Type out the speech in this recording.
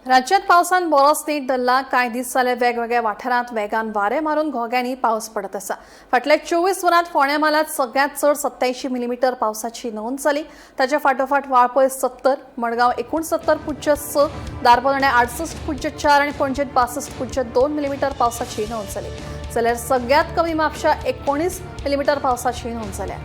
राज्यात पावसान बरोच नेट धरला. कांय दीस जाले वेगवेगळ्या वाठारांत वेगान वारें मारून घोग्यांनी पावस पडत आसा. फाटल्या 24 वरांत फोंड्या म्हालांत सगळ्यांत चड 87 मिलीमीटर पावसाची नोंद जाली. ताच्या फाटोफाट वाळपय 70, मडगांव 69.6, धारबांदोड्यां 68.4 आनी पणजेंत 62.2 मिलीमीटर पावसाची नोंद जाली. जाल्यार सगळ्यांत कमी म्हापशा 19 मिलीमीटर पावसाची नोंद जाल्या.